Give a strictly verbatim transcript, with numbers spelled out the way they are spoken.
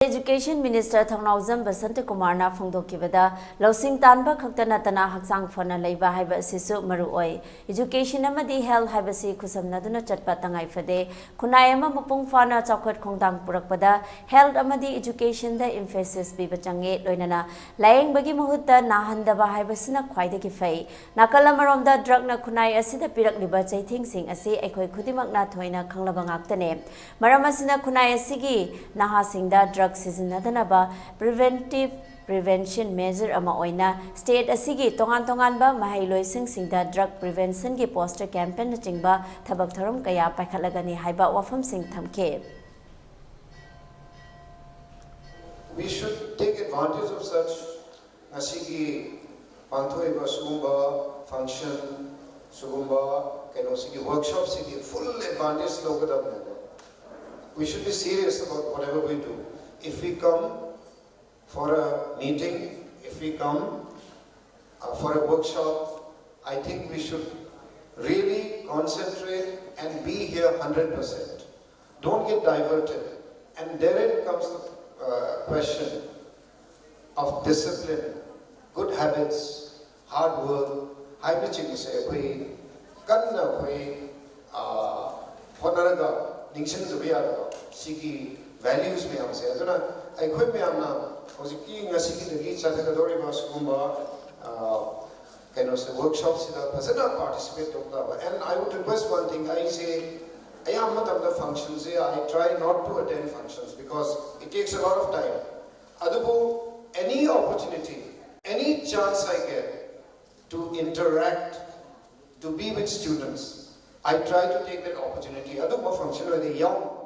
Education Minister ꯊꯧꯅꯥꯎꯖꯝ ꯕꯁꯟꯇ ꯀꯨꯃꯥꯔꯅ ꯐꯣꯡꯗꯣꯛꯈꯤꯕꯗ, ꯂꯧꯁꯤꯡ ꯇꯥꯟꯕ ꯈꯛꯇ ꯅꯠꯇꯅ ꯍꯛꯆꯥꯡ ꯐꯅ ꯂꯩꯕ ꯍꯥꯏꯕ ꯑꯁꯤꯁꯨ ꯃꯔꯨ ꯑꯣꯏ꯫ Education ꯑꯃꯗꯤ health ꯍꯥꯏꯕꯁꯤ ꯈꯨꯁꯝꯅꯗꯨꯅ ꯆꯠꯄ ꯇꯉꯥꯏ ꯐꯗꯦ꯫ ꯈꯨꯟꯅꯥꯏ ꯑꯃ ꯃꯄꯨꯡ ꯐꯥꯅ ꯆꯥꯎꯈꯠ ꯈꯣꯡꯊꯥꯡ ꯄꯨꯔꯛꯄꯗ health ꯑꯃꯗꯤ educationꯗ emphasis ꯄꯤꯕ ꯆꯪꯉꯤ꯫ ꯂꯣꯏꯅꯅ ꯂꯥꯌꯦꯡꯕꯒꯤ ꯃꯍꯨꯠꯇ ꯅꯥꯍꯟꯗꯕ ꯍꯥꯏꯕꯁꯤꯅ ꯈ꯭ꯋꯥꯏꯗꯒꯤ ꯐꯩ꯫ ꯅꯥꯀꯜ ꯑꯃꯔꯣꯝꯗ drugꯅ ꯈꯨꯟꯅꯥꯏ ꯑꯁꯤꯗ ꯄꯤꯔꯛꯂꯤꯕ ꯆꯩꯊꯦꯡꯁꯤꯡ ꯑꯁꯤ ꯑꯩꯈꯣꯏ ꯈꯨꯗꯤꯡꯃꯛꯅ ꯊꯣꯏꯅ ꯈꯪꯂꯕ ꯉꯥꯛꯇꯅꯦ꯫ ꯃꯔꯝ ꯑꯁꯤꯅ ꯈꯨꯟꯅꯥꯏ ꯑꯁꯤꯒꯤ ꯅꯍꯥꯁꯤꯡꯗ drug ꯁꯤꯖꯤꯟꯅꯗꯅꯕ preventive prevention measure ꯑꯃ ꯑꯣꯏꯅ state ꯑꯁꯤꯒꯤ ꯇꯣꯉꯥꯟ ꯇꯣꯉꯥꯟꯕ ꯃꯍꯩꯂꯣꯏꯁꯪꯁꯤꯡꯗ drug preventionꯒꯤ poster campaignꯅꯆꯤꯡꯕ ꯊꯕꯛ ꯊꯧꯔꯝ ꯀꯌꯥ ꯄꯥꯏꯈꯠꯂꯒꯅꯤ ꯍꯥꯏꯕ ꯋꯥꯐꯝꯁꯤꯡ ꯊꯝꯈꯤ꯫ We should take advantage of such ꯉꯁꯤꯒꯤ ꯄꯥꯡꯊꯣꯛꯏꯕ ꯁꯤꯒꯨꯝꯕ function, ꯁꯤꯒꯨꯝꯕ ꯀꯩꯅꯣꯁꯤꯒꯤ workshopꯁꯤꯒꯤ full advantage ꯂꯧꯒꯗꯕꯅꯦꯕ꯫ We should be serious about whatever we do. If we come for a meeting, if we come uh, for a workshop, I think we should really concentrate and be here hundred percent. Don't get diverted. And therein comes the uh, question of discipline, good habits, hard work, ꯍꯥꯏꯕꯅꯆꯤꯡꯕꯁꯦ ꯑꯩꯈꯣꯏ ꯀꯟꯅ ꯑꯩꯈꯣꯏ ꯑ, ꯍꯣꯠꯅꯔꯒ ꯅꯤꯡꯁꯤꯡꯗꯕ ꯌꯥꯗꯕ ꯁꯤꯒꯤ values ꯃꯌꯥꯝꯁꯦ꯫ ꯑꯗꯨꯅ ꯑꯩꯈꯣꯏ ꯃꯌꯥꯝꯅ ꯍꯧꯖꯤꯛꯀꯤ ꯉꯁꯤꯒꯤꯗꯒꯤ ꯆꯠꯊꯒꯗꯧꯔꯤꯕ ꯁꯤꯒꯨꯝꯕ ꯑ, ꯀꯩꯅꯣꯁꯦ, workshopꯁꯤꯗ ꯐꯖꯅ participate ꯇꯧꯕ ꯇꯥꯕ꯫ And I would request one thing, ꯑꯩꯁꯦ ꯑꯌꯥꯝꯕ ꯃꯇꯝꯗ functionꯁꯦ, I try not to attend functions because it takes a lot of time. ꯑꯗꯨꯕꯨ any opportunity, any chance I get to interact, to be with students, I try to take that opportunity. ꯑꯗꯨꯒꯨꯝꯕ function ꯑꯣꯏꯔꯗꯤ ꯌꯥꯎ